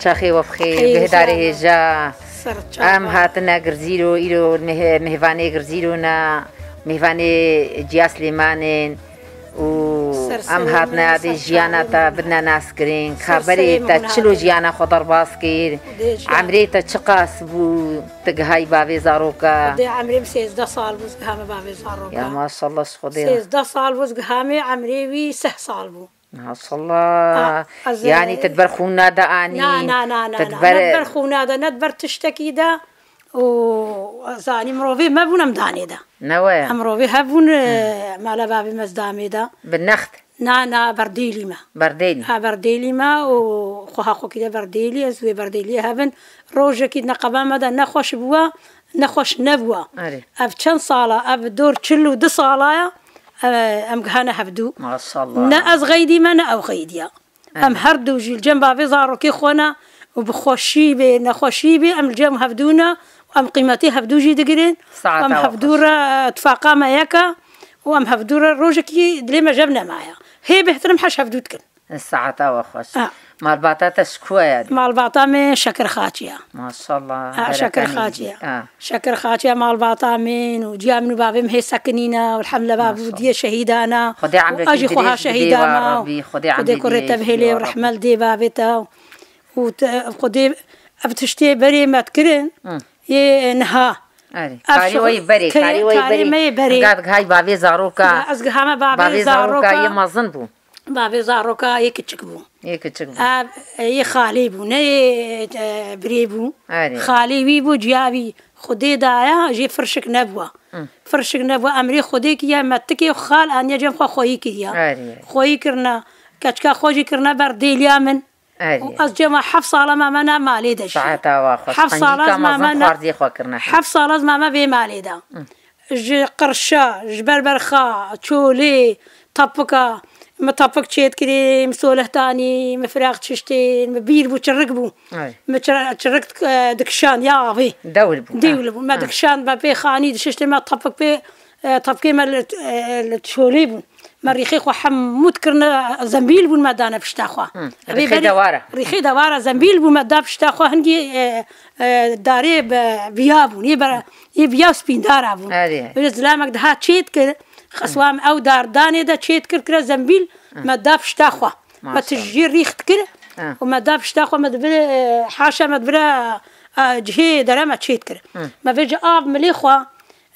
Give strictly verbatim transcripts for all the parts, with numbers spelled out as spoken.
Taxê we bixêr, guhdarê hêja. Em hatine Girzîro, îro meh-, mêvanê Girzîro ne, mêvanê Ciya Silêmanên û em hatine adê jiyana te bidine naskirin. Ka berê te çilo jiyana xwe derbas kir? Emrê te çiqas bû? Tu gihayî bavê zaroka? Xwedê emrê min sêzdeh sal bû, ez gihame bavê zaroka. Ya maşallah, ji Xwedê. Sêzdeh sal bû, ez gihame, emrê wî sih sal bû. Maşallah. A, ez, yanî e, tu di ber xûna de anî? Na, na, na, na, tu di na. Ber Ne di ber xûna de, ne di ber tiştekî de. Û zanî mirovê me bûn em danê de. Ne we? Em mirovê hev bûn, e, mala bavê me ez damê de. Bi next? Na, na, berdêlî me. Berdêlî? Ha, berdêlî me û xweha xwekî de berdêlî, ez wê berdêliyê hevin. Rojekî di neqeba me de nexweş bûwa, nexweş nebûwa. Erê. Ev çend sala, ev dor çil û du sala ye, e, em gihane hevdû. Maşallah. Ne ez xeydî me, ne ew xeydiya. Erê. Em her du jî li cem bavê zarokê xwe ne û bi xweşî bê, nexweşî bê, em li cem hevdû ne û em qîmetê hevdû jî digirin. Saeta Em we hevdû xweş. Re tifaqa me yek e û em hevdû re rojekî dilê me jev nemaye. Hê bêhtir em heş hevdû dikin. Saeta we xweş. Ha. Malbata te ji ku ye? Malbata me Şekir Xaçiya. Maşallah, Ha, Şekir bereketî Xaçiya. Ha. Şekir Xaçiya malbata min û ciya min û bavê min hê sekinîne û elhamdulillah bavê Maşallah. Diyê şehîdana Xwedê û emrekî a jî xweha dirêj bidê şehîda wa me û Rabbî, Xwedê Xwedê emrê kurê te dirêj bihêlê bidê û wa Rabbî. Rehmet dê bavê te û te, Xwedê ev tiştê berê me dikirin. Hı. Yê niha. Erê. Ev Karê şixul-, we yê berê, te-, karê we yê karê berê. Me yê berê. Gat hay bavê zaroka. Ya, ez gihame bavê Bavê zaroka zaroka. Yê mezin bû. Bavê zaroka yê kiçik bû. Yê kiçik bû. Ev, e, yê xalê bû, ne yê, e, birê bû. Erê. Xalê wî bû, ciya wî Xwedê daya, jê firşik nebûwa. Hı. Firşik nebûwa, emrê Xwedê kiriye, me tikê xal aniye cem xwe xweyî kiriye. Erê. Xweyî kirine, keçika xwe jî kirine ber dêliya min. Erê. Û ez cema heft sala me me ne malê de jî. Saeta wa xweş. Heft sala Qencîka ez me mezin me ne, xwarziyê xwe kirine. Heft sala ez me me vê malê de. Hı. Ji qirşa, ji berberxa, çolê, tapika, me tapik çêt kirî, me solehtanî, me firaq çiştê, me bîr bû, çirik bû. Ay. Me çir-, çirik, e, dikişand ya avê. Dewl bû. Dewl bû. Me Ha. dikişand, me pê xanî dişiştê, me tapik pê, e, tapikê me li, e, li çolê bû. Me rîxê xwe hemû dikirine, zembîl bûn me dane pişta xwe. Hı. Evê Rîxê berî dewara. Rîxê dewara zembîl bû me da pişta xwe hingî, e, e, darê be-, biya bûn. Yê be-, yê biya spîndara bûn. Erê. Wê zilamek diha çêt kir. Xeswa me ew dar danê de çêt kir kire zembîl me da pişta xwe. Me Maşallah. tijî rîx dikir Hı. û me da pişta xwe me dibire, e, haşa me dibire, e, cihê dere me çêt kir. Hı. Me vê ci av milê xwe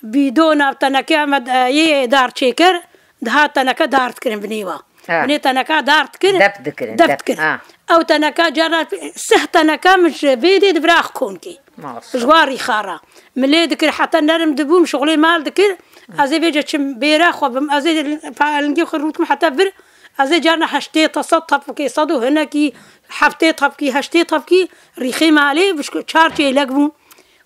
Bîdo nav teneke me, e, yê dar çêkir, diha teneke dar dikirin binê wa. Ha. Binê teneka dar dikirin, Dep dikirin, dep dep. dikirin. Ha. Ew teneka cara sih teneka min ji vê dê di vira konkê. Maşallah. Ji wa rîxa re. Min lê dikir heta nerm dibûm, şixulê mal dikir. Ez ê vêce çim bêra xwe bim. Ez ê pa-, lingê xwe rût kim heta vir. Ez ê carna heştê ta sed tapikê, sed û hinekî, heftê tapikî, heştê tapikî rîxê malê bişku çar çêlek bû.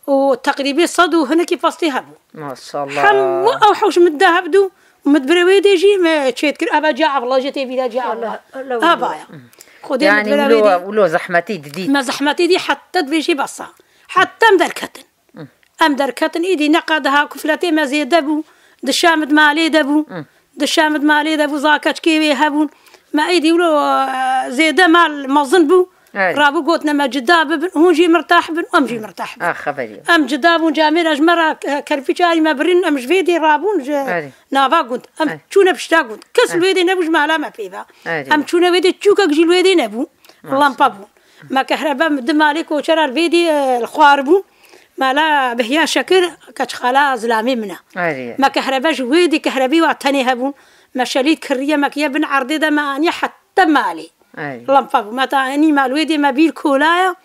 û teqrîbê sed û hinekî pastê hebû. Maşallah. Hemû ew hewş min de hebdû û min di birê wê dê jî me çêt kir. Eva ciya evla jê tê bîra ciya evla. Allah, Allah, Eva ya. Xwedê min di Yani birê wê wilo, dê. wilo zehmetî didî. Me zehmetî dî heta dibêjî besa. Heta em derketin. Em derketin, îdî neqa daha kufletê me zêde bû. Dişa min di malê de bû. Dişa min di malê de bû, zakeçkê wê hebûn. Me êdî wilo, e, zêde mal mezin bû. Erê. Rabû gotine me cida bibin, hûn jî mirtah bin, em jî mirtah bin. Ah, xeberî. Em cida bûn, camêra ji me re, e, kerpîç arî me birîn, em ji vê dê rabûn, ji Erê. nava gund. Em Erê. çûne pişta gund. Kes Erê. li wê dê nebû ji mala me pê ve. Erê. Em çûne wê dê, çûkek jî li wê dê nebû. Maşallah. Lampa bûn. Me kehrebe di malê koçera li vê dî, e, li xwar bû. Mala Behiya Şekir, keçxala zilamê min e. Erê. Me kehrebe ji wê dî kehrebî wa tenê hebûn. Me şelît kiriye, me kiye bin erdê de me aniye heta malê. Erê. Lampa bû. Me ta enî mal wê dî me bîr kolaya.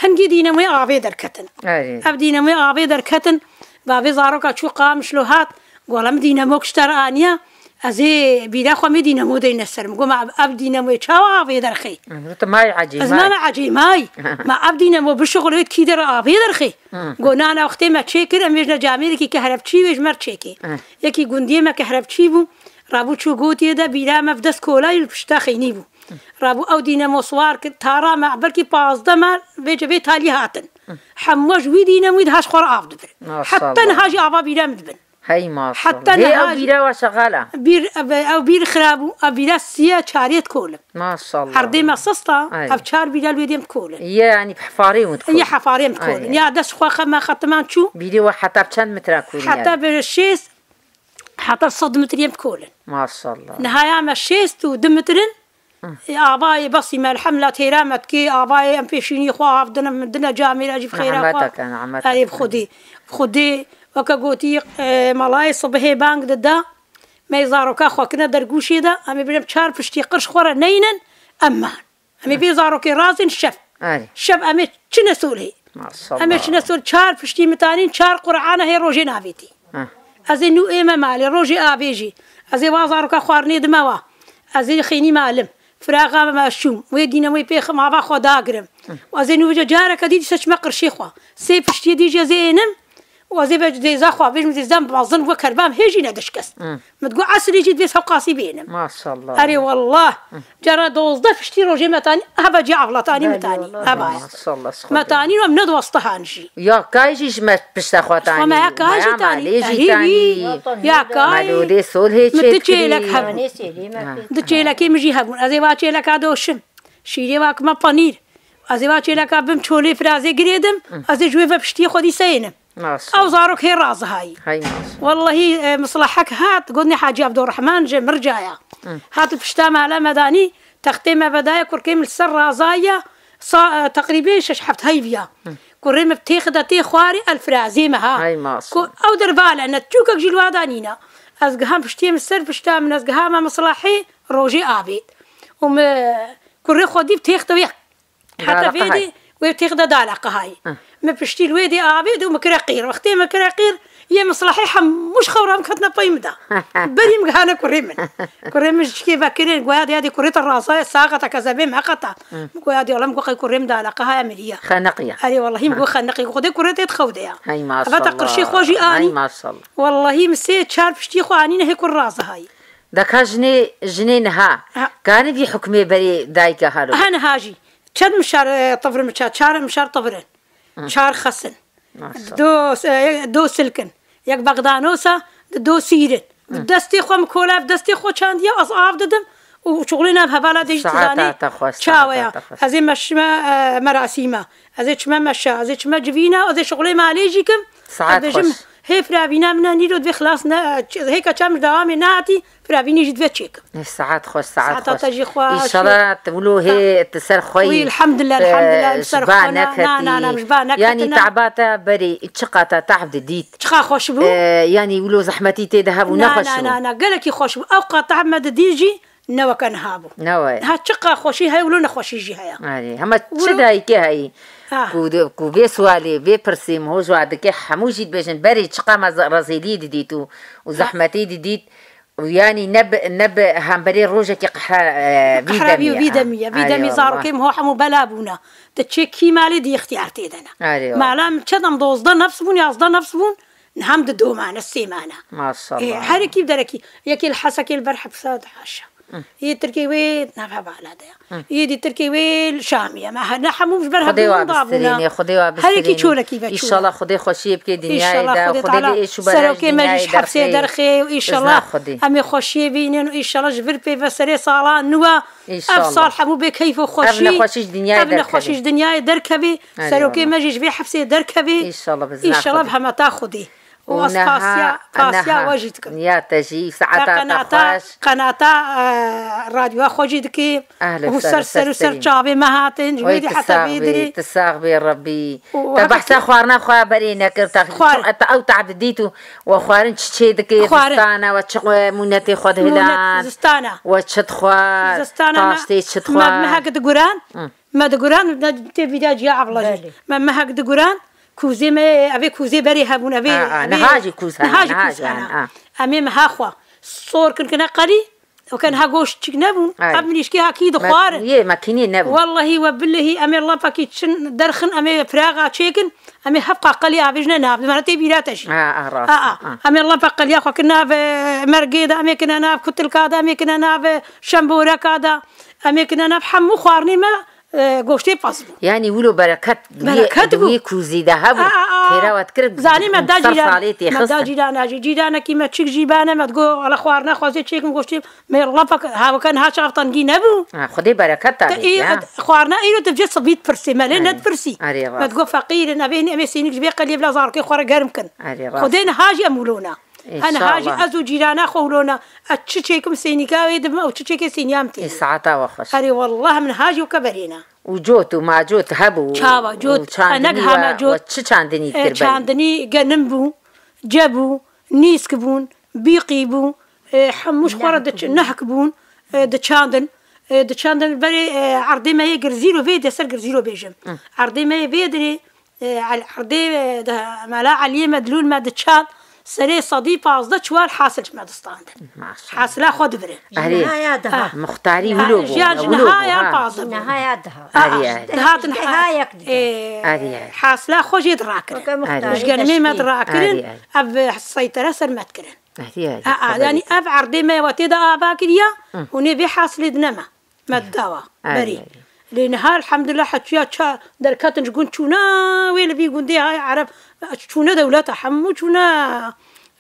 Hingî dînemoyê avê derketin. Erê. Ev dînemoyê avê derketin. Bavê zaroka çû qamiş lo hat. Gola min dînemo kişter aniye. Ez ê bîra xwe me dînemo deyne ser min. Goma ev, ev dînemoyê çawa avê derxê? Hı, tu may ecê, Ez may. nana ecê may. Ma ev dînemo bişixulê wê kî der avê derxê? Hı. Go nana wextê me çêkir, em vêjne camêrekî kehrevçî wê ji mer çêkê. Hı. Yekî gundiyê me kehrevçî bû. Rabû çû gotiye de bîra me bi dest kolayî li pişta xeynî bû. Rabû ew dînemo swar kir, tara me belkî pazdeh me vêce vê talî hatin. Hemû ji wî dînemî de haş xwe re av dibir. Maşallah. Heta niha jî ava bîra min dibin. Hey maşallah. Heta Dê niha ew jî bîra we şexal e. Bîr, ev, ew bîr xirab bû, ev bîra sî ye, çarê dikolin. Maşallah. Erdê me sist e, Ay. ev çar bîra li wê dêm dikolin. Ye, yanî bi hefarê hûn dikolin. Ye, hefarê em dikolin. Ay. Ya dest xwe xe-, me xetiman çû. Bîrê we heta bi çend metre kolin Heta yani? bi şêst, heta sed metrê em dikolin. Maşallah. Niha ya me şêst û du metrin, Hı. E, avayê besî me, elhemdulillah, têra me dikê, avayê em pêşînî xwe av dine, min dine camêra jî bi xêra xwe. Rahmeteke, rahmeteke. Erê, bi Xwedê, bi Xwedê, weke gotî, e, melayê sibihê bang dida, me zaroka xwe kine dergûşê de, em ê bêjin çar piştî qirş xwe re neynin, em man. Em ê vê zarokê razên şev. Erê. Şev em ê çine solê. Maşallah. Em ê çine sol, çar piştî min tanîn, çar Qur'ana hê rojê navêtî. Heh. Ez ê nû ême malê, rojê avê jî. Ez ê wa zaroka xwarinê dime wa. Ez ê xênî malim. Firaxa me şûm. Wê dîne wê pêxim ava xwe dagirim. Hı. Ez ê nû vêca careke dî dîse çime qirşê xwe. Sê piştiyê dî jî ez ê ênim. Û ez ê ve dêza xwe bêjim, dêza mezin we kerbam hê jî nedişkest. Hı. Min digot, esilê jî divê sewqasî bênim. Maşallah. Erê wallah. Hı. Cara dozdeh piştî rojê me tanî, heve cî avlatanî min tanî. Belê, wallah. Hevaya. Maşallah, sixwe Me tanî em ne dostihan jî. Ya kay jî ji me pişta xwe tanî. Xwe me ya kay jî tanî. Malê jî Erî tanî. wî. Ya kay. Malûdê solhê Min çê tu çêlek dikirî. hebû. Nê sêlê me Ha. pê. Du çêlekê min jî hebûn. Ez ê va çêleka doşim. Şîrê va kime panîr. Ez ê va çêleka bim çolê firazê girêdim. Hı. Ez ê ji wê ve piştiyê xwe dî seynim. Maşallah. Ew zarok hê razihayî. Hay maşallah. Wellahî, e, mislahek hat, gotnê Hacî Abdurrahman ji Mircaya. Hı. Hat li pişta mala me danî, textê me vedaye, kurkê min li ser razaye, sa-, e, teqrîbê şeş heft heyviya. Hı. Kurê min têx de tê xwarê el firazê me ha. Hay maşallah. Ku ew dervale ne, çûkek jî li wa danîna. Ez giham piştiyê min ser pişta min, ez gihama mislahê rojê avêt. Û min kurê xwe dî têx de wê Heta Dala vê qehayî. dê wê têx de dala qehayî. Hı. Min piştî li wê dê avêt û min kire qîr. Wextê min kire qîr, yê mislahê hemû ji xewra min ketine pey min de. Berî min gihane kurê min. Kurê min ji çikê vekirin, goya dê, ya dê kurê te razaya, saxeta kezebê min heqeta. Hı. Min goya dê, Allah min goxê kurê min dala qehaya miriya. Xeneqiya. Erê wellahî min Hı. got xeneqî, Xwedê kurê tê di xew de ya. Hay Eva te maşallah. qirşê xwe jî Hay anî. maşallah. Wellahî min sê çar piştî xwe anîne hê kur razihayî. Deka jinê, jinê niha Ha. karin vî hukmê berê dayika halo. Ha niha jî. Çend mişar, e, tivrin biça, çar mişar tivrin. Hı. Çar xesin. Maşallah. Do, e, do silkin. Yek Bexdanosa, do sîrin. Hı. Destê xwe min kola, destê xwe çandiya, ez av didim. Û çuxulê nav hevala de jî Saeta tizanî te xweş, çawe saeta ya. te xweş. Ez ê meşime, e, merasîma. Ez ê çime meşa, ez ê çime civîna, ez ê şuxulê malê jî kim. Saet Ez bêjim, xweş. hê firavîna min e, nîro divê xilas ne, ç-, hêka çem ji dewamê nehatî, firavînî jî divê çêkim. Ê, saet xweş, saet Saeta xweş. te jî xweş. Înşallah tu wilo hê tu ser xwe Wî, yî, elhamdulillah, e, elhamdulillah, em ji ser ba xwe ne, neketî. na, na, na, em ji ba Yanî neketine. tahba te berê çiqa te tahb didît. Çiqa xweş bû. E, yanî wilo zehmetî tê de hebû, Na, nexweş na, bû. na, na, gelekî xweş bû. Ew qa tahb me didî jî, Ne weke niha bû. Ne wê. Niha çiqa xweşî heye, wilo nexweşî jî heye. Erê, hema Wilo çi dayikê heyî Ah. ku de, ku vê sualê, vê pirsê min ho ji wa dike, hemû jî dibêjin, berê çiqa me ze-, rezêliyê didît û, û Ha. zehmetê didît û yanî ne bi, ne bi hemberê rojekê qehra, e, vî Qehra demî vî, ye, vî ha. demî ye. Vî Erê demî Allah. zarokê min ho hemû bela bûne. Di çê kî malê di îxtiyar tê de ne. Erê Allah. Mala min çend em dozdeh nefs bûn, yazdeh nefs bûn, niha em di do mane, sê mane. Maşallah. Ê, her yekî bi derekî. Yekê li Hesekê li ber hepsa de haşa. Hı. Yê Tirkê wê nav hevala de ya. Hı. Yê dî Tirkê wê li Şamê ye. Me he-, ne hemû ji ber Xwedê hevdû wa winda bûne. bistirînê, Xwedê wa Her yekî bistirînê. çolekî ve çûne. Înşallah Xwedê xweşiyê bikê dinyayê Înşallah de, Xwedê Xwedê Teala lê êş û serokê belajî me jî dinyayê ji hepsê derxê. derxê û înşallah Izna Xwedê. em ê xweşiyê bînin û înşallah ji vir pê ve serê salan nû ve Înşallah. ev sal hemû bê keyf û Ev xweşî. nexweşî ji dinyayê Ev nexweşî derkevê. ji dinyayê derkevê. Erê Serokê Allah. me jî ji vê hepsê derkevê. Înşallah bi izna Înşallah Xwedê. bi hemeta Xwedê. û Û ez niha, pasiya, pasiya niha. we jî dikim. Ya te jî, Te saeta te qenata, xweş. qenata, e, radyoya xwe jî dikî. Ehle û ser ser, ser û ser ser serî. çavê me hatin, ji Oy, wê dî tu heta sax vê bî, dirê. tu sax bî, Rebbî. Û Te heta behsa xwarina xwe berê nekir, te Xwar- çi, te ew tahb didît û we xwarin çi çê dikê, Xwarin. zistana, we çi, e, mûnetê xwe Mûnet dihilan, zistana. we çi dixwar, Zistana me, taştê çi me, dixwar. mehek diguran, Hı. me diguran, ne tê vîda ciya evla jî. Belê. Me mehek diguran, Kûzê me, evê kûzê berê hebûn, evê, Ha, ha, evê niha jî kûz hene, niha jî niha kûz jî hene, hene. ha. Em ê meha xwe sor kin kine qelî, û ke niha goşt çik nebûn, Ay. ev mirîşkê ha kî Me-, dixwarin. yê, me kînî nebûn. Wellehî we billehî em ê lafekî çin derxin, em ê firaxa çêkin, em ê hevqa qelî avêjine nav, dimane tê bîra te jî. Ha, ha, rast, Ha, ha. ha. Em ê lafa qeliya xwe kin nav, e, mergê de, em ê kine nav kutilka de, em ê kine nav, e, şemboreka de, em ê kine nav hemû xwarinê me, e, goştê pez bû. Yanî wilo bereket, Bereket wî, bû. wî kûzî de hebû. A, a, a, Xêra we dikir, Zanî me da ser cîran, salê tê me da xist. Cîrana jî, cîranekî me çik jî bane, me digo, "Ala xwarina xwezê çêkim," goştê, me lafek, haweke niha çav tengî nebû. Ha, Xwedê bereket da Te bê, î-, ha. Xwarina îro tu vê sibî dipirsî, me lê Erê. Nedipirsî. Erê, rast. Me digo, "Feqîr in, evê hîn em ê sênik ji vê qeliyê bila zarokê xwe re germ kin." Erê, rast. Xwedê niha jî em wilo ne. He niha jî İnşallah. Ez û cîrana xwe wilo ne. Ez çi çêkim sênîka wê dibim, ew çi çêkê sêniya min tê. Ê, saeta we xweş. Erê, wallah min niha jî weke berê ne. Û cot û macot hebû. Çawa cot, Û çandinî enek hame we, cot. We çi çandinî E, dikir berî? Çandinî genim bû, ce bû, nîsk bûn, bîqî bû, e, hemû ji xwe re diç-, nehk bûn, e, diçandin. E, diçandin berê, e, erdê me yê Girzîro vê de ser Girzîro bêjim. Hı. Erdê me yê vê dirê, e, el-, erdê, e, de, mela Eliyê Medlûl me diçand, serê sedî pazdeh çuwal hasil ji me distandin. Maşallah. Hasila xwe dibirin. Erê. Niha ya daha. Ha. Muxtarî Ha, wilo bû. Jiyan ji Wilo niha bû, ya ha. Pazdeh bûn. Niha ya daha. Ha, Erê, erê. Dihatin Niha yek dide. E, Erê, erê. Hasila xwe jê dirakirin. Weke muxtarî Erê. Ji germê me deştî. Dirakirin, Erê, erê. Ev seytere ser me dikirin. Erê, erê. Ha, ha, Xeberê yanî te. Ev erdê me wetê de ava kiriya, Hı. hûnê vê hasilê dine me. Me dawa, Erê, berî. Erê. Lê niha elhamdulillah heçûya ça derketin ji gund çûna wê li vî gundê hay Ereb çûne dewleta hemû çûne,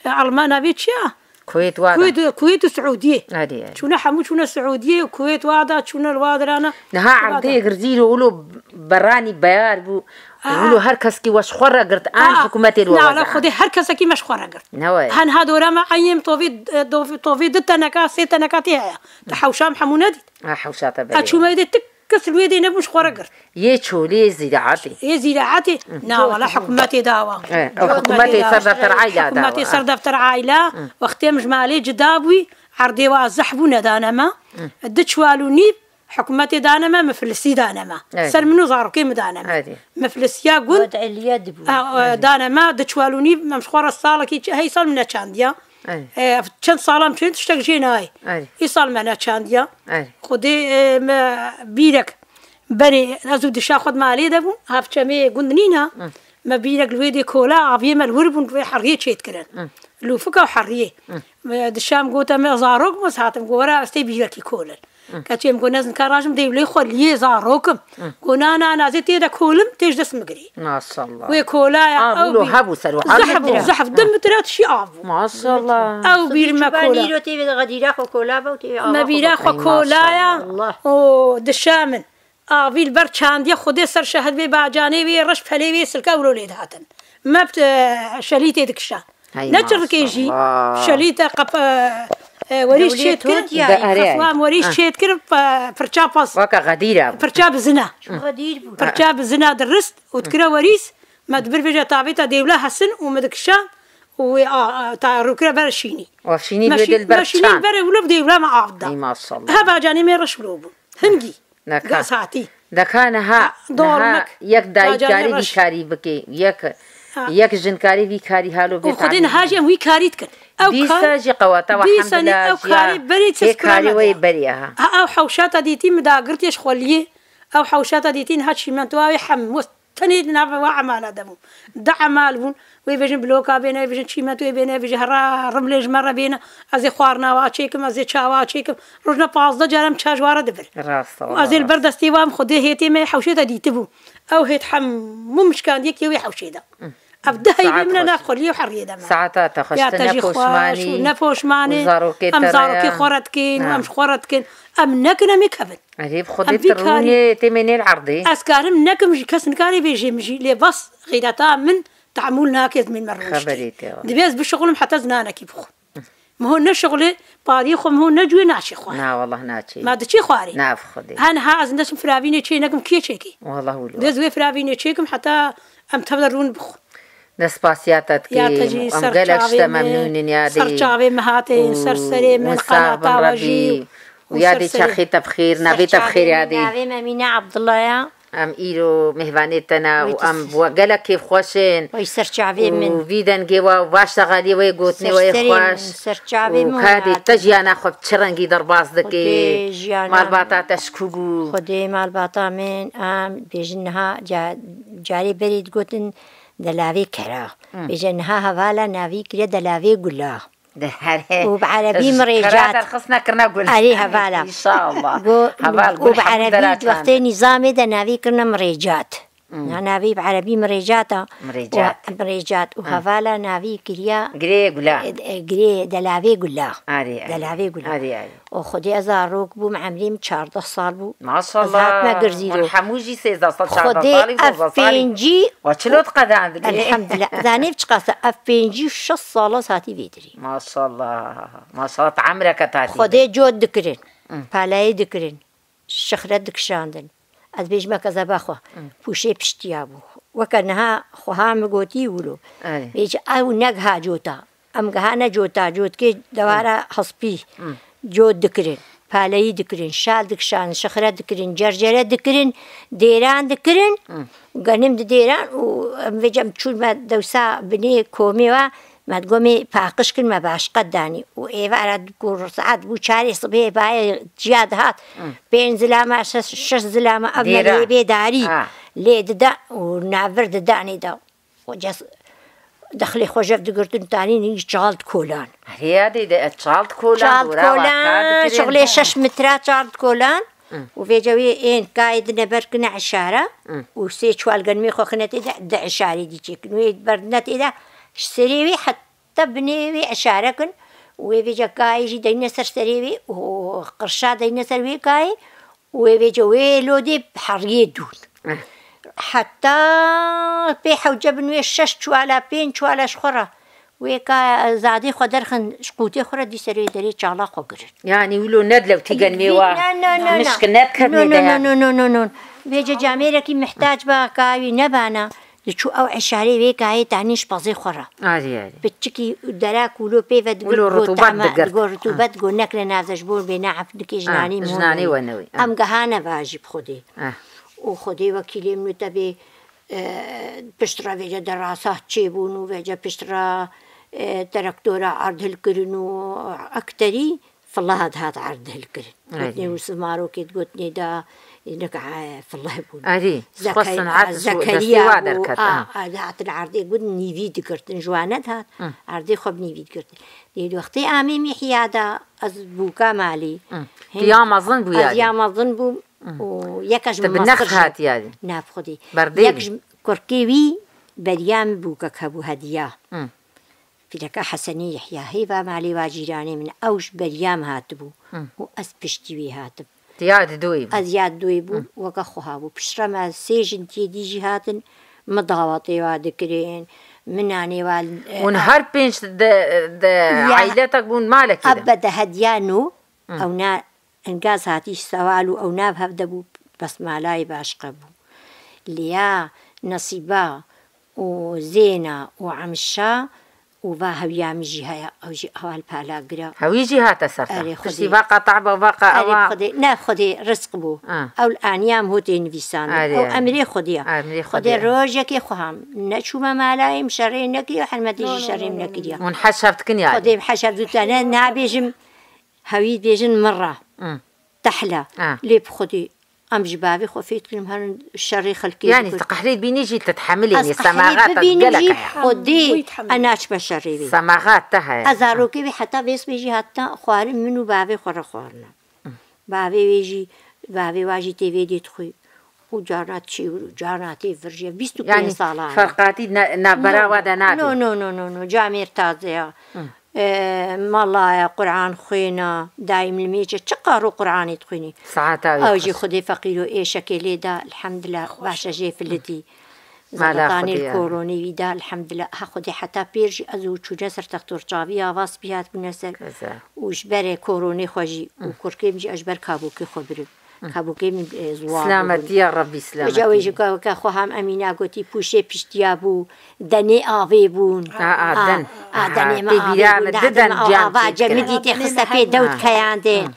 e, Almana vê çiya? Kuwêt wa da. Kuwêt, Kuwêt û Siûdiyê. Erê, erê. Çûne hemû çûne Siûdiyê û Kuwêt wa da çûne li wa dirana. Niha Wa da. Erdê Girzîro wilo beranî beyar bû. Aa. Wilo her keskî we ji xwe re girt an Aa. Hikûmetê li we Na, weza. Xwedê her kesekî me ji xwe re girt. Ne we. Hen ha dora me enyêm tovî, e, dov-, tovî du teneka, sê teneka tê heye. Te hewşa em hemû nedît. Ha, hewşa te berê. A çûme dê tik kes li wê dê nebû ji xwe re girt. Yê çolê zîraetê. Yê zîraetê? Hı. Na, wala hikûmetê dawa. E, ew hikûmetê ser defter aîla dawa. Hikûmetê ser defter aîla, Hı. Wextê em ji malê cida bûyî, erdê wa zehf bû nedane me. Hı. Du çuwal û nîv hikûmetê dane me, miflisî dane me. Evet. Ser min û zarokê min dane me. Evet. Miflisiya gund. Wed eliye dibû. A, e, Evet. Dane me, du çuwal û nîv, em ji xwe re salekî çi-, hey sal min neçandiya. Erê. E, çend sala em çûyîn tiştek jê nayê. Erê. Îsal me neçandiya. Erê. Xwedê, e, me bîrek berê, ez û dişa xwe di malê de bûn, hevçemê gund nîna. Hı. Me bîrek li wê dê kola, aviyê me li wir bûn, wê heriyê çêdikirin. Hı. Lûfika û heriyê. Hı. Me dişa em gote me zarok bû, ez hatim got, "Were ez tê bîrekî kolin." Hı. Keçê em got, "Ne zinkar rajim dêwlê xwe liyê zarokim." Hı. Got, "Na, na, na, zê tê de kolim, tê ji dest min girî." Maşallah. Wê kolaya, Av ew wilo bî-, hebû ser û zehf bû, zehf, du metre tişî av bû. Maşallah. Ew bîr me kola. Nîro tê vê de xedîra xwe kola be û tê ava Me xwe bîra be. Xwe Ay, kolaya. Maşallah. O dişa min. Avî li ber çandiye Xwedê ser şehid bê, bacanê wê reş pelê wê silke ewro lê dihatin. Me bi, e, şelîtê dikişa. Hey Ne çirikê jî, maşallah. Şelîte qep-, e, e, werîş Dewlê çêdikir. Tirkiye. Be, erê. Xeswan werîş Ha. Çêdikir, pe-, pirça pas. Weke xedîra bû. Pirça bizina. Xedîr bû. Pirça bizina dirist û dikire werîs. Me dibir vêje tavêta dêwla hesin û me dikişa û wê a, a, ta rûkire ber şînî. Wa şînî Me wê şî-, dil ber me şînî çan. Ber wilo bi dêwla me av da. Ey maşallah. Heva canê me reş wilo bû. Hingî. Neka. Gaz hatî. Neka niha, Ha, niha dolmek. Yek dayî Cacane karî vî reş. Karî bike. Yek, Ha. Yek jin karî vî karî halo bê Û Xwedê niha jî em wî karî dikin. Ew Dîsa kar-, jî qewata we dîsa nî hemdila ew jiya. Karî berî Tê çi karî kura we me berî ha. Ha, ew hewşata dîtî min dagirtiye ji xweliyê. Ew hewşata dîtî niha çîmentoya wê hem west tenê di nava wa emala de bû. Du emal bûn. Wê bêjin bloka bêne, wê bêjin çîmentoyê bêne, wê bêjin hera rimlê ji me re bêne. Ez ê xwarina wa çêkim, ez ê çawa çêkim. Rojna pazdeh caran çaş ware dibir. Rast e, Û ez ê li ber destê wan Xwedê hêtê me hewşê de dîtibû. Ew hêt hemû mişkandiye kê wê hewşê de. Ev du heyvê min e nav xweliyê û heriyê de me. Saeta te xweş. Ya te jî xweş û ne poşmanê. Em zarokê xwe re dikin û em ji xwe re dikin. Em nekin em ê kevin. Erê, bi Xwedê tu rûnê tê mênê li erdê. Ez karim nekim jî, kes nikare bêje min jî, lê bas xîreta min tehemûl nake ez mênme rûniştî. Xeberê te ye. Divê ez bişixulim heta ez nanekî bixwim. Min hûn ne şixulê, pariyê xwe min hûn ne cuyê naçê xwarê. Na, wallah naçê. Ma diçê xwarê. Na, bi Xwedê. Ha niha ez neçim firavînê çê nekim kê çêkê. Wallah wilo. Divê ez wê firavînê çêkim heta em tev de rûn bixwin. Ne spasiya te dikim. Ya te jî Em ser gelek ji te çavê me, memnûn in ya ser dê. Çavê me hatin, ser serê min, qanata we jî. Û ya dê çaxê te bi xêr, navê te bi xêr ya dê. Navê me Mîne Abdullah ya. Em îro mêhvanê te ne û em bi we gelek kêfxweş in. Wey ser çavê min. Û vî dengê we û vaşta xaliyê we, gotinê we yê xweş. Ser serê min, ser çavê min. Û ka dê te jiyana xwe bi çi rengî derbas dikê? Xwedê jiyana. Malbata te ji ku bû? Xwedê malbata min, em bêjin niha ca-, carê berê digotin Delavê kera. Hı. Bêje niha hevala navî kiriye Delavê gula. De her he. Û bi erebî Ez mirêcat. Kera derxist nekirine gul. Erê, hevala. İnşallah. Go-, Heval û gul bi hemû erebî deraçan. Wextê nîzamê de navî kirine mirêcat. Na navê bi erebî mirêcat e. Mirêcat. Û mirêcat. Û hevala navî kiriya Girê gula. e, e, girê delavê gula. Arê, arê. Delavê gula. Arê, arê. Û Xwedê ez zarok bûm, emrê min çardeh sal bû. Maşallah. Ez hatime girzîro. Hûn hemû jî sêzdeh sal, çardeh Xwedê salî, ev dozdeh salî. Pêncî Wa çilo diqedandin. Elhamdulillah. Zanê çiqas e? Ev pêncî û şeş sal e ez hatî vê dirê. Maşallah. Maşallah, te emreke tatî Xwedê cot dikirin. Palayê dikirin. Şixret dikişandin. Ez bêjime kezeba xwe. Pûşê piştiya bû. Weke niha xweha min gotî wilo. Erê. Vêca ew negiha cota. Em gihane cota, cotkê dewara hespî. Cot dikirin. Paleyî dikirin. Şal dikişandin. Şixret dikirin. Cercere dikirin. Dêran dikirin. Genim di dêran û em vêca em çûn me dewsa binê komê wa. Me digot, me paqij kir, me başqet danî. Û êvara ku saet bû çarê sibê, bayê ciya dihat. Pênc zilama, şeş, şeş zilama, ev me Dêra. Lê bê darî. Ha. Lê dida û navir didanê da. Û ces dexlê xwe jev digirtin, tanî nî çal dikolan. Herê ya dê de çal dikolan, Çal dora wa dikolan, kar dikirin. Şixulê şeş metre çal dikolan. Û vêca wê ên kayê dine ber kine eşara. Û sê çuwal genimê xwe kine tê de, di eşarê dî çêkin. Wê berdine tê de, ji serê wê heta binê wê eşare kin. Û wê vêca kayê jî deyne ser serê wê û qirşa deyne ser wê kayê. Û wê vêca wê lodê heriyê dûn. Heta pê hewce bin wê şeş çuwala, pênc çuwala ji xwe re. Wê ka zadê xwe derxin ji qûtê xwe re dî serê derê çala xwe girin. Yanî wilo nedlew tî genmê wa. Na, na, na, na. Mişk nedkevnê No, no, de no, ya. No, no, no, no. Vêca camêrekî mihtac ba ka wî nebana. Li çû ew eşarê wê kayê tanî ji pezê xwe re. Arî, arî. Piçikî dera kûlo pê ve digir, Wilo go rutûbet tahme, digirt. Go rutûbet, go nekne navze ji bo bê neefnikê Ha, jinanê jinanê mû we newê. Ha. Em gehane vajî bi Xwedê. Ha. Û Xwedê wekîlê min û te bê, e, pişt re vêce derasat çêbûn û vêce pişt re, e, terektora erd hilkirin û ekterî file hat, hat erd hilkirin. Erê. Gotnê û simarokê digotnê da, nika, e, file bûn. Erê, Zeke-, xwe sinat, Zekeriya destê wa bû, derket, a, ha. A, hatin erdê got nîvî digirtin, ji wane dihat. Hı. Erdê xwe bi nîvî digirtin. Dê wextê amê Mîhya da, ez bûka malî. Hı. Hên-, Tu ya mezin bû ez ya dê. Ya mezin bûm. Hı. Û yeka ji Te min bi nexş meztir jî. Hat ya dê. Na bi Xwedê. Berdê Yek bû. Ji kurkê wî beriya min bûkek hebû hediya. Hı. Pîreka Hesenî Yehya, hêva malê wa cîranê min, ew ji beriya min hatibû Hı. û ez piştî wî hatim. Tu ya di doyê bû. Ez ya di doyê bûm, Hı. weke xweha bû. Piştre me sê jin tê dî jî hatin, min dawetê wa dikirin, min nanê wa, e, Hûn a- her pênc de, de Ya. Ailetek bûn malekê de. Ebbe de hediya nû, Hı. ew na Engaz hatî sewal û ew nav hev de bû, bes malayê başqe bû. Liya, Nesîba û Zêna û Emşa û va hewiya min jî heye, ew jî heval pala gira. Hewî jî hate ser te. Erê, Tiştî Xwedê. Vaqa taba, vaqa Erê, ewa. Xwedê, ne Xwedê, rizq bû. Ha. Ew li aniya min hotê nivîsandin. Erê, Ew erê. Emrê Xwedê ye. Emrê Xwedê Xwedê ye. Rojekê xwe ham. Neçûme malayê min şerê nekiriye, hermetê jî şerê min nekiriye. Hûn heşev dikin yani. Xwedê heşev dû te ne, nabêjim. Hewî dibêjin min re. Hı. Tehla. Ha. Lê bi Xwedê em ji bavê xwe fêr dikin, em herin şerê xelkê Yanî dikin. Tu qehrê bînî jî tu tehemilê Ez nê, qehrê semaxa te bibînim gelek jî heye. Xwedê Wî tehemil. ez naçime şerê wê. Semaxa te heye. Ez zarokê wî heta vê sibê jî heta xwarin min û bavê xwe re xwarine. Bavê wê jî, bavê wa jî tê vê dê dixwî. Û carna çêwir û carna tê vir jî. Bîst û pênc Yanî salan e. Ferqatî ne, navbera No, wa de nadî. No, no, no, no, no. Camêr taze ya. Hı. E, mala ya, Quran xwêna, daîm li mêçe çi qaro Quranê dixwînî. Saeta wê Ew jî xwest. Xwedê feqîr û êşekê lê da, elhamdulillah, baş e jê filitî. Mala Zeretanê Xwedê li ya. Koronê wî da, elhamdulillah. Ha Xwedê heta pêr jî ez û çûne ser textor çavî ya, va spî hat bûne ser. Keza. Û ji berê koronê xwe jî û Hı. kurkêm jî ez ji ber kabokê xwe birim. Kabokê min, e, ziwa Silametî bûn. Ya Rebbî, silametî. Wêca wê ji ka-, ka xwe ham Emîna gotî, pûşê piştiya bû, denê avê bûn. A, a, A, den. a, Ha, denê me tê avê bîra bûn, me denê diden me cem ava çêdikirin. Cemidî tê xiste pê dewt Ha. keyan de. Hı.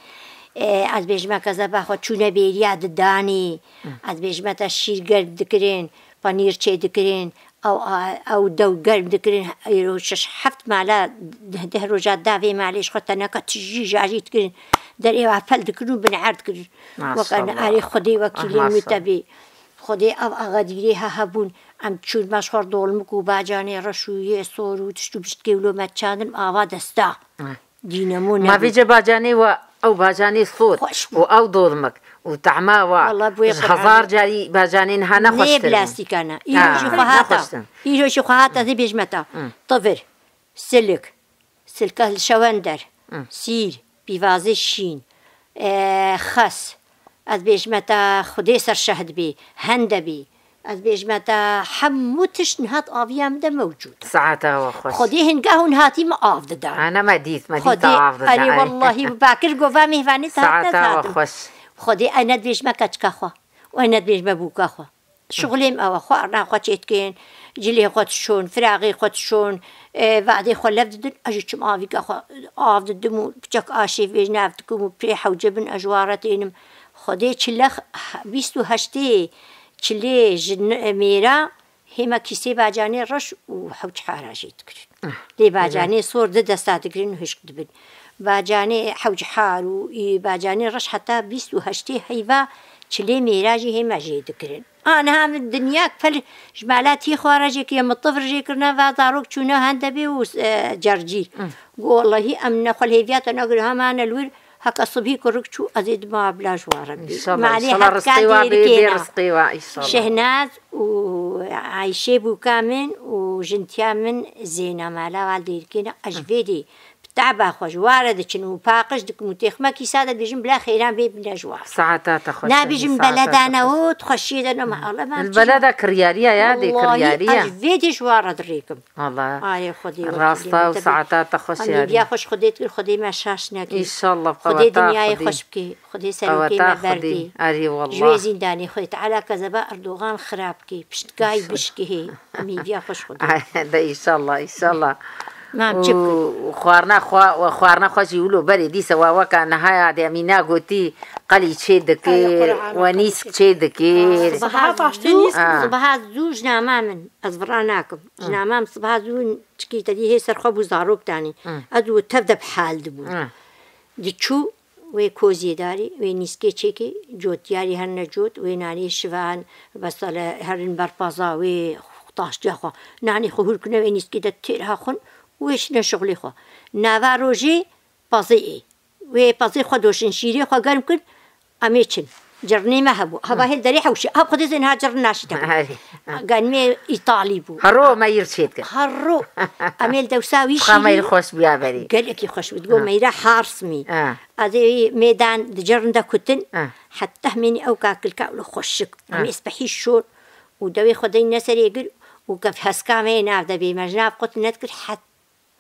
E, ez bêjime kezeba xwe çûne bêriya didanê. Hı. Ez bêjime te şîr germ dikirin, panîr çê dikirin. Ew, a, ew dew germ dikirin, îro şeş heft mala, deh, deh roja davê malê ji xwe teneka tijî jajî dikirin. Derê wa fel dikirin û bin erd dikirin. Maşallah. Weke arê Xwedê wekîlê Ah, min û te maşallah. bê. Xwedê ev axedîrê ha hebûn. Em çûn me ji xwe dolmik û bacanê reş û yê sor û tişt û bişt kewlo me çandin ava desta. Ah. Dînemo Ma nebû. Vêce bacanê wa Ew bacanê sor Xweş bû. Û ew dolmik û tehma wa Walla bûye ji hezar carî bacanê niha nexweştir bû. Nê plastîka ne. Îro Ha, jî xwe hata. Nexweştir. Îro jî xwe hata, ez ê bêjime te. Hı. Tivir, silik, silka li şewender, Hı. sîr, pîvazê şîn, e, xes. Ez bêjime te Xwedê ser şehd bê, hende bê. Ez bêjime te hemû tişt niha di aviya min de mewcûd e. Saeta we xweş. Xwedê hingeh hûn hatî min av dida. Ana me dît, me dît Xwedê, av dida. Erê wellahî bakir gova mêvanê te Saeta hatine we hatim. Xweş. Xwedê ene dibêjime keçika xwe. Û ene dibêjime bûka xwe. Şixulê min ew e, xwarina xwe çêdikin, cilê xwe dişon, firaxê xwe dişon, e, vadê xwe lev didin, ez jî çim avîka xwe av didim û piçek aşê vêj nav dikim û pê hewce bin ez ji wa re tênim. Xwedê çile, bîst û heştê çilê ji n-, mêra hêma kîsê bacanê reş û hewc hara jê dikirin. Ah, Lê evet. bacanê sor di desta digirin û hişk dibin. Bacanê hewc har û, ê, bacanê reş heta bîst û heştê heyva çilê mêra jî hêma jê dikirin. A niha min dinya pir ji mala tî xwe re jê kiriye, min tifir jê kirine, va zarok çûne hende bê û, e, cercîr. Hı. Got, wellahî em ne xwe li hêviya te negirin, hema ne li wir, heke sibhî kurik çû, ez ê dima bila ji wa re bê. Înşallah, Malê înşallah, heta rizqê wa bê, bê dêrikê ne. rizqê wa, înşallah. Şehnaz û Ayşê bûka min û jintiya min Zêna mala wa li dêrikê ne, ez ji vê dê Bi teba xwe ji wa re diçin û paqij dikim û têxme kîsa de dibêjim bila xêran bê bine ji wa re. Saeta te xweş Nabêjim bele dane û xweşiyê de nema. Allah me Li çi bele de kiryariya ya, dê Wallahî kiryariya. ez vê dê ji wa re dirêkim. Allah. Arê Xwedê Rasta û saeta te xweş Em yarî. Hêviya xweş Xwedê dikir, Xwedê me şaş nekir. Înşallah Xwedê qeweta dinyayê Xwedê. xweş bikê. Xwedê serokê Qeweta me Xwedê. berdê. Arê Ji wê wallah. zîndanê Xwedê Teala kezeba Erdogan xirab kê. Piştgay bişkihê. Em hêviya xweş Xwedê. De înşallah, înşallah. Mam çi bikin? Û xwarina xwe, xwarina xwe jî wilo berê dîse wa weka niha ya demîna gotî qelî çê dikir, Ay, Qur'an we nîsk çê dikir. Sibaha Sibaha taştê zû, nîsk Ah. sibaha zû ji nama min, ez vira nakim. Ji nama min sibaha zû çikî te dî hê ser xwe bû zarok danî. Ez û tev de bi hal dibû. Ah. Diçû wê koziyê darî, wê nîskê çêkê, cotiyarî her ne cot, wê nanê şivan, mesela herin ber paza, wê taştiya xwe, nanê xwe hûr kine, wê nîskê de têr ha xwin, wê şine şixulê xwe. Nava rojê pazê ê. Wê pazê xwe doşin, şîrê xwe germ kin, em ê çin. Cirnê me hebû. Heva hêl derê hewşê. Ev xwedê zên ha cirn naşîte. Erê. Ganimê Îtalî bû. Hero me yir çêdike. Hero. Em ê li dewsa wî Xwe me yir şîrî. xweş bûya berî. Gelekî xweş bû. Digo Ha. meyra harsmî. Ha. Ez ê mêdan di cirn de kutin. Ha. Heta hemênî ew kakilka wilo xweşik. Ha. Em ê spehî şor. Û dewê xwe deyne serê gir. Û kef heska me yê nav de bê. Me ji nav qut nedikir. Heta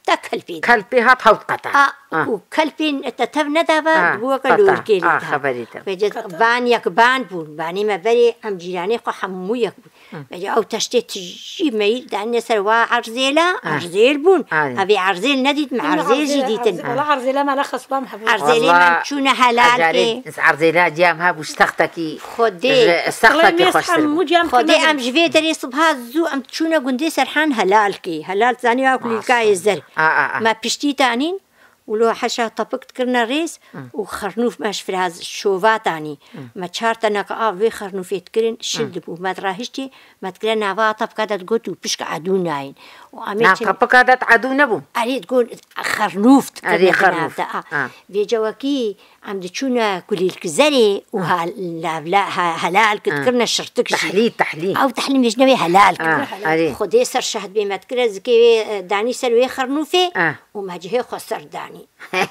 Te kelpê de. Kelpê hat hewt qeta. A, Ah. û kelpên te tev nedava, Ah, digo weke qeta. lorkê lê Ah, da. xeberî te. Vêce ban yek ban bûn. Banê me berê em cîranê xwe hemû yek bûn. Vêce ew teştê tijî meyîr danîne ser wa erzêla, Ah. erzêl bûn. Aynen. Ev ê erzêl nedît, me Min erzêl jî erzêla, dîtin. erzêla, wala erzêla me ne xesbam hebû. Erzêlê Walla, me çûne helal kê. Erzêla ciya em hebû ji textekî, Xwedê. ji, ji textekî Qelê mês xweştir bû. hemû ciya em Xwedê kirine em ji vê derê sibha zû em çûne gundê Serhan helal kê. Helal zanî ya kulîlkayê Maşallah. zer. A, a, a. Me piştî tanîn û lo heşa tepik dikirine rêz Hı. û xernûf me ji firaz şova tanî. Hı. Me çar teneke av vê xernûfê dikirin, şil Hı. dibû. Me dirahiştî, me dikire nava tepika de digot û pişka edû nayên. Û em ê Na çin tepika de edû nebû? Erê digot xernûf dikirine Erê di nav xernûf. de. A. Ha. Vê cewekî Em diçûne kulîlk zerê û Ha. hal-, lavla-, ha-, helal ki Ha. dikirine şirtik jî. Tehlî, tehlî. Ew tehlî me ji newê helal Ha, kir. erê. Xwedê ser şehd bê me dikire zikê wê, e, danî ser wê xirnûfê Ha. û me cihê xwe ser danî.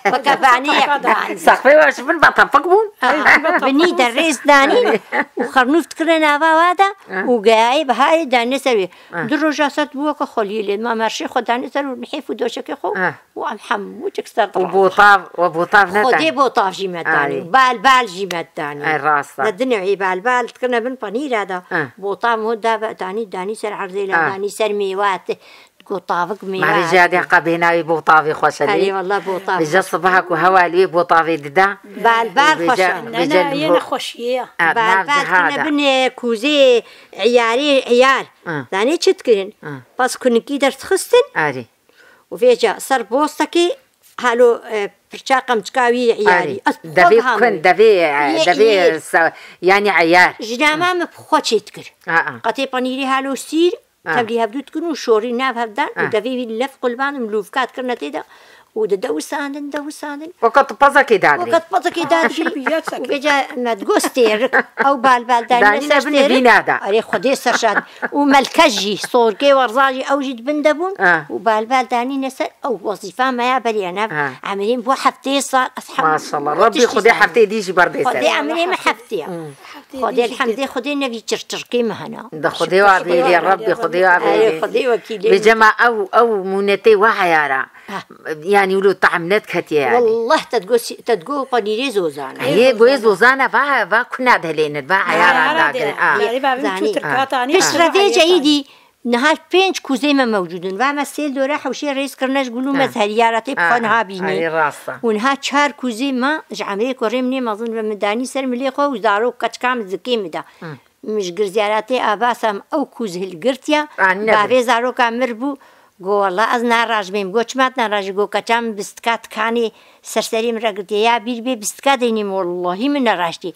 Weke banê yek ban. Saxfê we ji bin ve tepik bûn. Ha, binî de rêz danî û xirnûf dikirine nava wa de Ha. û geyayê biharê danîne ser wê. Ha. Du roja ser bû weke xweliyê lê me merşê xwe danî ser û nihêf û doşekê xwe Ha. û em hemû cik ser Û diran. botav, we botav ne Xwedê ten. botav jî me tanî. Ay. Bal bal jî me tanî. Ay, rast e. Me di newê bal bal dikirine bin panîra de. Ah. Botav mo da ve danî, danî ser erzê le, Ah. danî ser mêwat. Gotavik mêwat. Mare jî hadiya qebê navê botavê xweş e Erê lê. walla botav Vêce xweş. sibaha ku hewa li wê botavê dida. Bal bal Vêce, xweş e. vêce Ne, ne, li yê bo- nexweşiyê ye. Ah, Bal nav bal jihada. dikirine bin, e, kûzê, eyarê, eyar. Ah. Zanê çi dikirin? Ah. Pas kunikî derdixistin. Arê. Û vêca ser bostekê halo, e, pirça qemçika wî yê Arê. iyarî. Ez bi xwe Devê dihamim. kun, devê, e, Yê, devê yê. sa-, yanî eyar. Ji nama min bi xwe çêdikir. A, a. Qetê panîrê halo sîr, A. tevlî hevdû dikin û şorî nav hevdan û A. devê wî lev qulban û milûvka dikirine tê de. û didewisandin, dewisandin. Weke tu pezekê dadirî. Weke tu pezekê dadirî. Û vêca me digot stêrik. Ew balbal danîne ser stêrik. Erê Xwedê serşad. Û melkej jî, sorkê werza jî, ew jî di bin de bûn. Û balbal danîne ser, ew wezîfa me ya beriya nav. Emirî min bo heftê sal, ez hem Maşallah. Rebbi Xwedê heftê dî jî berdê ser. Xwedê emirê min heftiya. Xwedê elhemdê Xwedê nevî çirçirkê min hena. Di Xwedê wa bêlê, Rebbi Xwedê wa bêlê. Erê Xwedê wekîlê. Bêje me ew, ew mûnetê wa heyara. Yanî wilo tahm nediketiye yanî. Wallah te digo, te digo panîrê zozan e. Hê goyê zozan e, va, va kuna delênir, va heyara dagir. Piştre vê ceyî dî niha pênc kûzê me mewcûd in. Va me sêl dore hewşê rêz kirine ji gul û mezheriyara tê bi xwe niha bînî. Û niha çar kûzê me ji emrê kurê min ê mezin ve min danî ser milê xwe û zarok keçika min zikê min de. Min ji girziyaratê ava sam ew kûz hilgirtiya. Bavê zaroka mir bû. Go wela ez narajibêm. Go çima tu narajî? Go keça min bistika tikanê ser serê min re girtiye. Ya bîr bê bistika deynî min, wellahî min neraştî.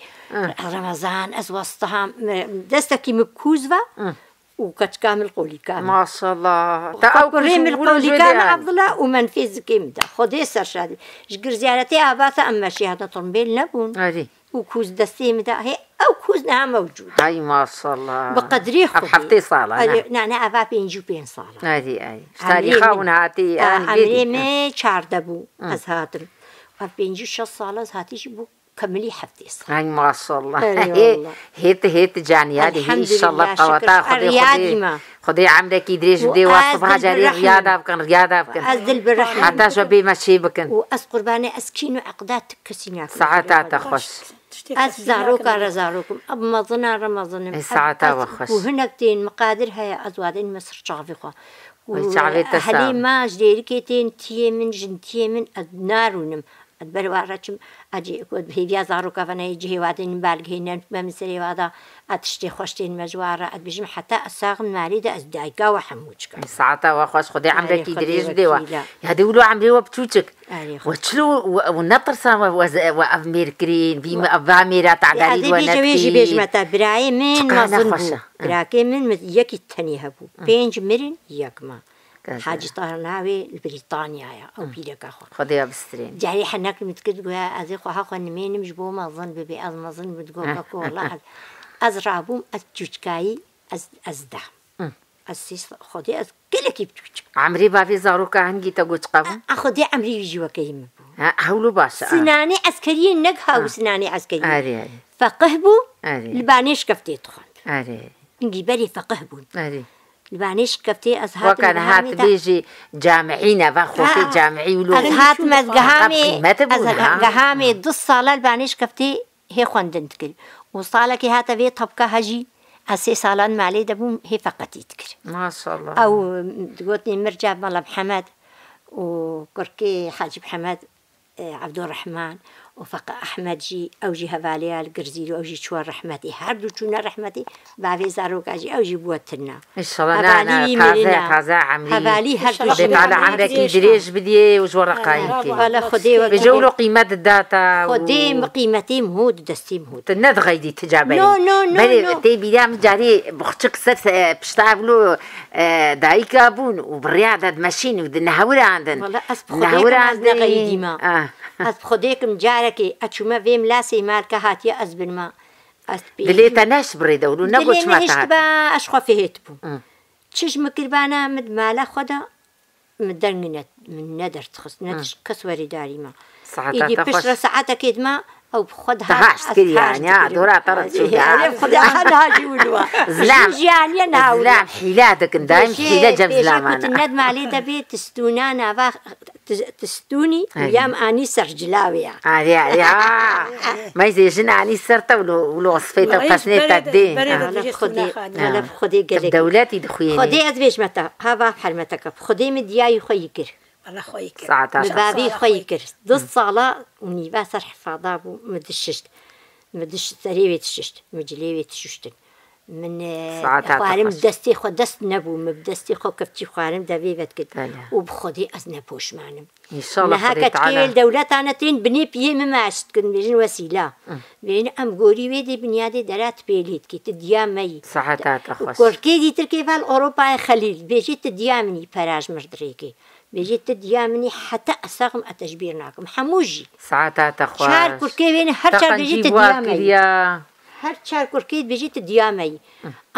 Remezan ez westiham, destekî min bi kûz ve û keçika min li qolîka min. Maşallah. Te ew kurê min li qolîka min Abdullah û menfê zikê min de. Xwedê serşadî. Ji girziyaretê ava te em meşî heta tombêl nebûn. Erê. Û kûz destê min de hê, ew kûz niha mewcûd e. Hay maşallah. Bi qedrî Xwedê. Ev heftê sal e, ne? Erê, ne, ne, eva pêncî û pênc sal e. Erê, erê. Tarîxa hûn hatî, yanî vê dî. Emrê min çardeh bû, ez hatim. Ev pêncî û şeş sal ez hatî jî bû kemilî heftê sal. Hay maşallah. Erê, hê, wallah. Hê tu, hê tu caniyadî, hê Elhamdulillah, înşallah qeweta şikir. Xwedê, Xwedê, Xwedê emrekî dirêj bidê wa sibaha carê riya da bikin, riya da bikin. Ez dil bi rehim. Heta ji bê me çê bikin. Û ez qurbanê ez kîn û eqda tu kesî nakim. Saeta te xweş. Ez zaroka re zarokim. Ev mezina re mezinim. Ê, saeta we xweş. Û hinek tên miqadir heye, ez wadên me ser çavê xwe. Û çavê te helê me ji dêrikê tên, tiyê min, jin tiyê min, ez narûnim. Ez ber wa re çim, ez jî ku hêviya zaroka ve neyê cihê wadên min balgihê ne me min serê wa da, ez tiştê xweş tên me ji wa re, ez bêjim heta ez saxim malê de ez dayika we hemû çika. Saeta we xweş, Xwedê emrekî dirêj bidê we. Ya dê wilo emrê we biçûçik. Erê, xwe. We çilo we, we netirsan we, we, we ev mêr kirîn, vî me, va mêra tadalî we nekirîn. Bêje wê jî bêjme te, birayê min mezin bû. Birakê min, min yekî tenê hebû. Pênc mirin, yek ma. Hacî Tahir navê li Brîtanyaya, ew pîreka xwe. Xwedê ya bistirên. Carê henek min dikir, digoya, ez ê xweha xwe nimênim ji bo mezin bibê, ez mezin bim, digo, keko, wela ez, ez rabûm, ez çûçkayî, ez, ez da. Ez sê sal, Xwedê ez gelekî biçûçik. Emrê bavê zaroka hingî te got çiqa bû? A, a Xwedê emrê wî jî wekeyî min bû. Ha, hewlo baş e, a. Sinanê eskeriyê, neg ha û sinanê eskeriyê. Erê, erê. Feqih bû, erê, li banê şikeftê dixwend. Erê. Hingî berê feqih bûn. Erê. Li banê şikeftê ez hatim. Weke niha tu bêjî camiî ne, va xortê camiî wilo. Ez hatim, ez gihamê, ez gihamê du sala li banê şikeftê hê xwendin dikir. Û salekê hate vê tebka hejî, ez sê salan malê de bûm, hê feqetî dikir. Maşallah. Ew, gotinê Mirca Mela Mihemed û kurkê Hacî Mihemed, e, Ebdurrehman û Feqe Ehmed jî, ew jî hevalêya li Girzîrî, ew jî çûye rehmetê. Her du çûne rehmetê, bavê zaroka jî, ew jî bûye tina. Înşallah, na, na, taze, taze emrî. Hevalî her du jî. Xwedê Teala emrekî dirêj bidiyê û ji we re qayîm kê. Wala Xwedê wekî. Bêje wilo qîmet dida te û Xwedê min qîmetê min hot, destê min hot. Tu nedixeydî ti ca berî. No, no, no, no. Berê tê bîra min carê bixçik ser, e, pişta ev lo, e, dayika bûn û bi rêya de dimeşîn û di nehewirandin. Wala ez bi Xwedê kim ez nexeyîdî me. Ah. Ez bi Xwedê kim carekê ez çûme vê milasê malke hatiye ez bin me. Ez pê Dilê te neşt bi rê de wilo, ne goç me te hatiye. Dilê min hişt be, ez xwe fihêt bûm. Hı. Çi ji min kiribana min di mala xwe de, min deng ne, min ne derdixist, ne kes werîdarî me. Îdî piştre saetekê dima, ew bi xwe dihat, ez haş dikirim. Dora te re diçû dihat. Erê, Xwedê, ha niha jî wilo. Zilam. Jiyaniye niha wilo. Zilam, hîla dikin, daîm hîle cem zilaman e. Pêşê ku tu ne di malê de bê, tu stûna nava, tu, tu stûnî, û ya min anî ser cila wê ya. Erê, erê, ha. Meyzê jin anî ser te wilo, wilo sifê te qesnê te dê. Wala bi Xwedê, wala bi Xwedê gelek. Dewletî dixwînî. Xwedê ez bêjme te, ha va hermeteke, bi Xwedê min diyayî xwe yî kir. Wala xwe yî kir. Saeta min bavî xwe yî kir. Du sala û nîva ser hifada bû, min dişişt. Min diş-, serê wê dişişt, min cilê wê dişuştin. Min, e, xwarin bi destê xwe dest nebû, min bi destê xwe keftî xwarin devê vedikir. Û bi Xwedê ez ne poşman im. Înşallah. Niha keçikê wê li dewletan e tên binê piyê min me eşt dikin, bêjin wesîla. Bêjin em gorî wê dê binyadê dera tu pêlê dikî, tu diya me yî. Saeta te xweş. Û korkê dîtirkê vel Ewropayê Xelîl, bêjê tu diya min î, pera ji mir dirêkê. Bêjî tu diya min î heta ez saxim ez te ji bîr nakim. Hemû jî. Saeta te xweş. Çar kurkê wê ne her çar bêjî tu diya me yî. Her çar kurkê dibêjî tu diya me yî.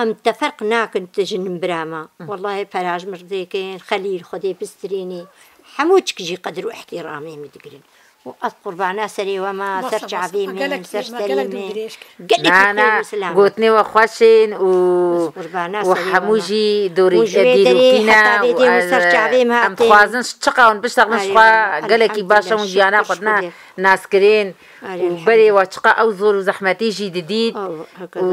Em te ferq nakin tu ji min bira me. Wellahî Ferhaj Mirzêkin, Xelîl, Xwedê bistirînî. Hemû çik jî qedir û îhtîramê min digirin. û ez qurbana serê we me, ser çavê min, ser serê min. Gelekî xêr û silam. Gotinê we xweş ên û û hemû jî dorî dîrokî ne û em dixwazin çiqa hûn biştexilin ji xwe gelekî baş e hûn jiyana xwe dine naskirin û berê we çiqa ew zor û zehmetî jî didît û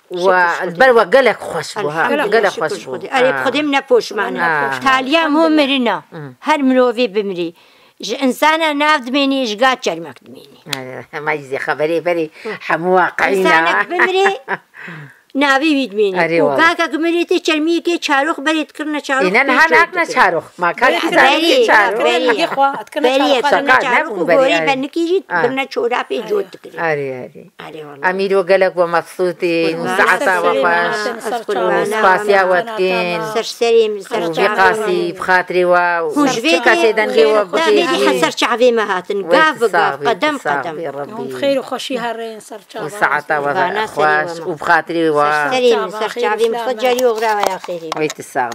Wa li ber we gelek xweş bû ha. Gelek xweş bû. Erê bi Xwedê min ne poşman e. Taliya min mirina. Her mirovî bimirî. Ji insana nav dimênî, ji ga çermek dimênî. Ma jî zê xeberê berê hemû waqiî ne. Însanek bimirî, navê wî dimênî. Û gakek mirê tê çermiyekê çarox berê dikirine çarox. Îne niha nakine çarox. Ma kar îsarê çarox. Berê dikirine çarox û gorî benikî jî birine çorapê cot dikirin. Erê erê. Erê wele. Em îro gelek we mebsût in û saeta we xweş û spasiya we dikin. Ser serê min, ser çavê min. Û vî qasî bi xatirê we û çi kesê dengê we bikê. Hûn ji vê dê her ser çavê me hatin. Gav bi gav, qedem qedem. Hûn bi xêr û xweşî herin ser çava. Û saeta we xweş û bi xatirê we. Ser serê min, ser çavê min. Xwe carî oxira we ya xêrê. Wê tu sax